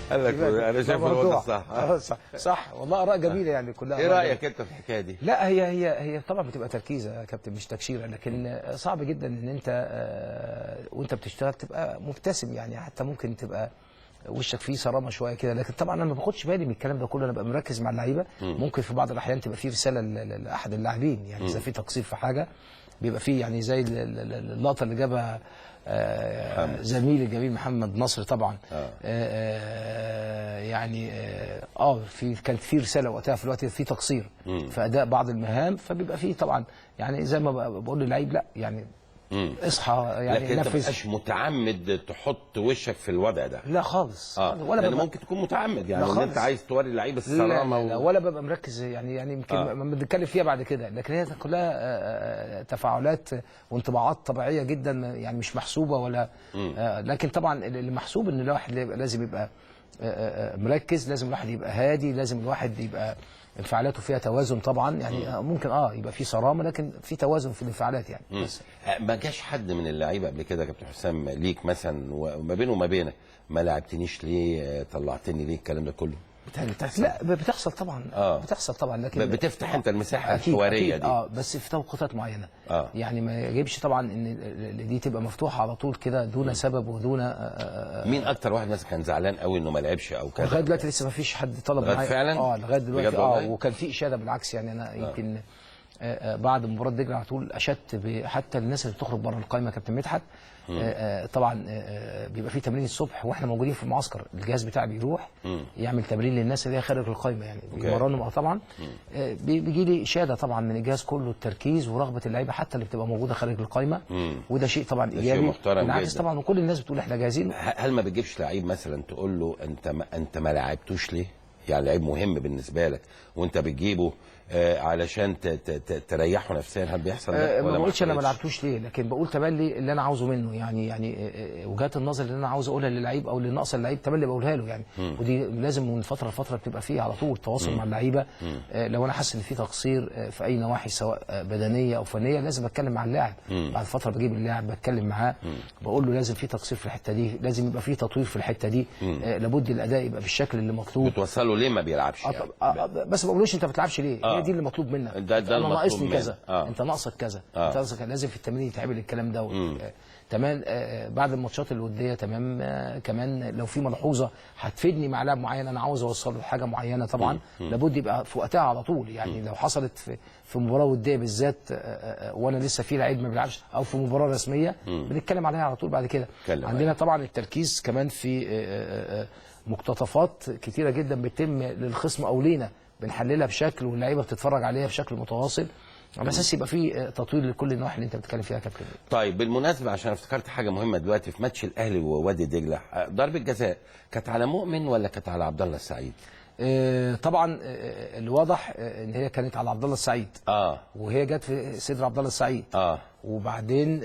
قال لك انا شايف الوضع صح. صح والله، اراء جميلة يعني كلها. ايه رايك انت في الحكاية دي؟ لا هي هي هي طبعا بتبقى تركيزه يا كابتن مش تكشيره، لكن صعب جدا ان انت وانت بتشتغل تبقى مبتسم يعني، حتى ممكن تبقى وشك فيه صرامه شوية كده، لكن طبعا انا ما باخدش بالي من الكلام ده كله، انا ببقى مركز مع اللعيبة. ممكن في بعض الاحيان تبقى فيه رسالة لاحد اللاعبين يعني، اذا في تقصير في حاجة بيبقى فيه يعني، زي اللقطة اللي جابها زميلي الجميل محمد نصر طبعا. يعني في كانت في رسالة وقتها في الوقت في تقصير في اداء بعض المهام، فبيبقى فيه طبعا يعني زي ما بقول للعيب لا يعني اصحى يعني، لكن انت ما تبقاش متعمد تحط وشك في الوضع ده. لا خالص. ولا لان ممكن تكون متعمد يعني ان انت عايز توري اللعيب الصرامه. لا ولا ببقى مركز يعني، يعني يمكن ما بنتكلم فيها بعد كده، لكن هي كلها تفاعلات وانطباعات طبيعية جدا يعني، مش محسوبة ولا لكن طبعا اللي محسوب ان الواحد لازم يبقى مركز، لازم الواحد يبقى هادي، لازم الواحد يبقى انفعالاته فيها توازن طبعا يعني. ممكن يبقى في صرامه لكن في توازن في الانفعالات يعني. بس ما جاش حد من اللعيبة قبل كده يا كابتن حسام ليك مثلا وما بينه وما بينك، ما لعبتنيش ليه، طلعتني ليه، الكلام ده كله؟ بتحصل. لا بتحصل طبعا. بتحصل طبعا، لكن بتفتح انت المساحة الحوارية دي بس في توقيتات معينة. يعني ما يجبش طبعا ان دي تبقى مفتوحة على طول كده دون سبب ودون مين اكتر واحد مثلا كان زعلان قوي انه ما لعبش او كده؟ لغاية دلوقتي لسه ما فيش حد طلب معايا فعلا. لغاية دلوقتي وكان في اشاده بالعكس يعني. انا يمكن بعد مباراة دجله على طول اشدت حتى الناس اللي بتخرج بره القايمة كابتن مدحت. طبعا بيبقى في تمرين الصبح واحنا موجودين في المعسكر، الجهاز بتاعي بيروح يعمل تمرين للناس اللي هي خارج القايمة يعني، بيمرنهم طبعا. بيجي لي اشاده طبعا من الجهاز كله، التركيز ورغبه اللعيبة حتى اللي بتبقى موجودة خارج القايمة، وده شيء طبعا ايجابي بالعكس طبعا، وكل الناس بتقول احنا جاهزين. هل ما بتجيبش لعيب مثلا تقول له انت ما لعبتوش ليه؟ يعني لعيب مهم بالنسبة لك وانت بتجيبه علشان تريحه نفسيا، هل بيحصل ده؟ ما بقولش انا ما لعبتوش ليه، لكن بقول تملي اللي انا عاوزه منه يعني، يعني وجهات النظر اللي انا عاوز اقولها للعيب او اللي ناقصه اللعيب تملي بقولها له يعني. ودي لازم من فترة لفترة بتبقى فيه على طول تواصل مع اللعيبة. لو انا حاسس ان في تقصير في اي نواحي سواء بدنية او فنية لازم اتكلم مع اللاعب. بعد فترة بجيب اللاعب بتكلم معاه، بقول له لازم في تقصير في الحتة دي، لازم يبقى في تطوير في الحتة دي، لابد الاداء يبقى بالشكل اللي مطلوب. بتوصله ليه ما بيلعبش يعني؟ بس ما بقولوش انت ما بتلعبش ليه، هي دي اللي مطلوب منك. ده انا ناقصني كذا، انت ناقصك كذا، انت ناقصك، لازم في التمرين يتعمل الكلام ده. تمام. بعد الماتشات الودية تمام. كمان لو في ملحوظة هتفيدني مع لاعب معين انا عاوز اوصل له حاجة معينة طبعا لابد يبقى في وقتها على طول يعني. لو حصلت في مباراة وديه بالذات وانا لسه في لعيب ما بيلعبش او في مباراة رسمية بنتكلم عليها على طول بعد كده. عندنا طبعا التركيز كمان في مقتطفات كتيرة جدا بتتم للخصم او لينا، بنحللها بشكل واللعيبة بتتفرج عليها بشكل متواصل على اساس يبقى في تطوير لكل النواحي اللي انت بتتكلم فيها يا كابتن. طيب بالمناسبة عشان افتكرت حاجة مهمة دلوقتي، في ماتش الاهلي ووادي دجله ضربه جزاء كانت على مؤمن ولا كانت على عبد الله السعيد؟ طبعا اللي واضح ان هي كانت على عبد الله السعيد. وهي جت في صدر عبد الله السعيد. وبعدين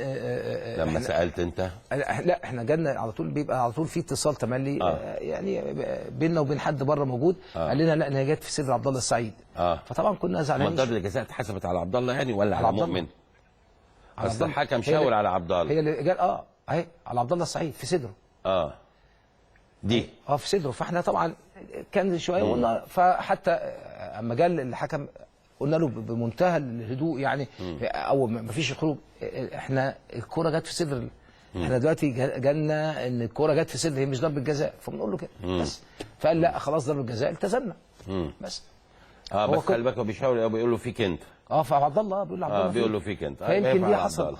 لما سالت انت؟ لا احنا جالنا على طول، بيبقى على طول في اتصال تملي يعني بيننا وبين حد بره موجود، قال لنا لا ان هي جت في صدر عبد الله السعيد. فطبعا كنا زعلانين. ضربه الجزاء اتحسبت على عبد الله يعني ولا على مؤمن؟ اصل الحكم شاور على عبد الله. هي اللي جت اهي على عبد الله السعيد في صدره. دي في صدره. فاحنا طبعا كان شوية قلنا، فحتى اما جه الحكم قلنا له بمنتهى الهدوء يعني، او ما فيش خروج، احنا الكورة جت في صدر، احنا دلوقتي جالنا ان الكورة جت في صدر، هي مش ضربه جزاء، فبنقول له كده بس. فقال لا خلاص ضربه جزاء، التزمنا بس. بس خلي بالك هو بيشاور بيقول له فيك انت. فعبد الله بيقول لعبد الله بيقول له فيك انت. فيمكن دي حصل،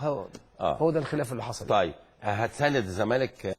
هو ده الخلاف اللي حصل. طيب هتساند الزمالك؟